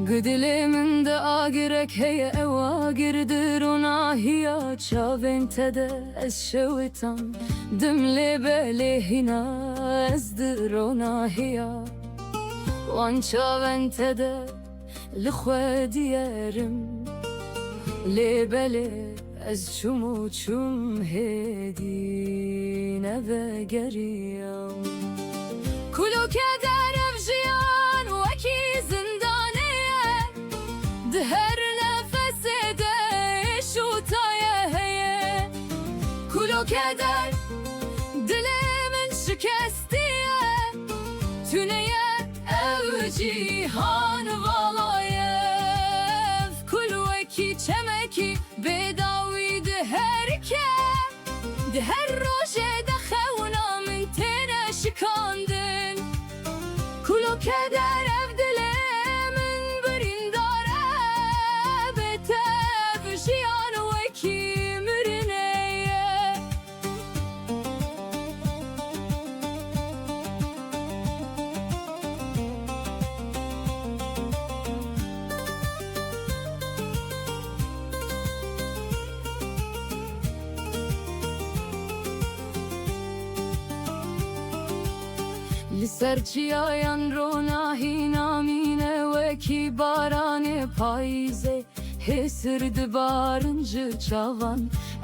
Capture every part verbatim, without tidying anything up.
Di dilê min de agirek heye, ew agir di ronahiya çavên te de ez şewitam. Dim lê belê hîna ez di ronahiya wan çavên te de li xwe diyerim. Lê belê ez çûm û çûm hêdî nevegeriyam. Kulo keder, ev jiyan wekî zindanê ye, di her nefesê de êş û taye heye. Kulo keder, dilê min şikestî ye, tune ye ev cîhan vala ye. Ev kul wekî çemekî bêdawî diherike. Di her rojê de xewna min têne şikandin. Kulo keder, ev dilê min birîndar e, bê te ev jiyan wekî mirinê ye. Li ser çiyayan ronahî namîne wekî baranê payîzê. Hêsir dibarin ji çavan,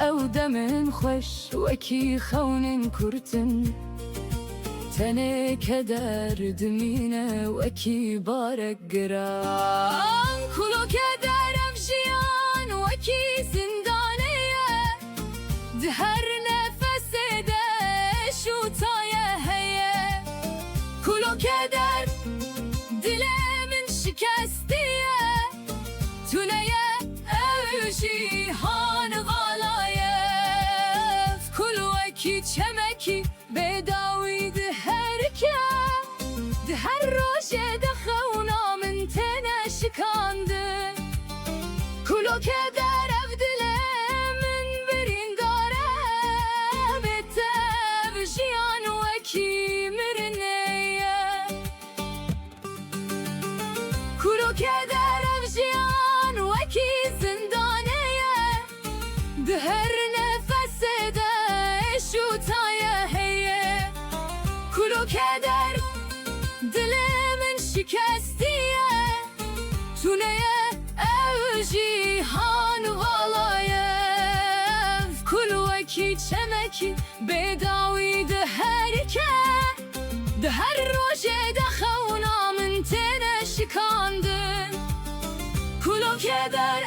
ew demên xweş wekî xewnên kurtin. Tenê keder dimîne wekî barek giran. Kulo keder, ev jiyan wekî zindanê ye, di her nefesê de êş û taye heye. Kulo keder, dilê min şikestî ye, tune ye ev cîhan vala ye. Ev kul wekî çemekî bêdawî diherike. Di her rojê de xewna min têne şikandin. Kulo keder, ev dilê min birîndar e, bê te ev jiyan wekî mirinê ye. Kulo keder, ev jiyan wekî zindanê ye, di her nefesê de êş û taye heye. Kulo keder, dilê min şikestî ye, tune ye ev cîhan vala ye. Ev kul wekî çemekî bêdawî diherike. Di her rojê de xewna min têne şikandin. Kulo keder,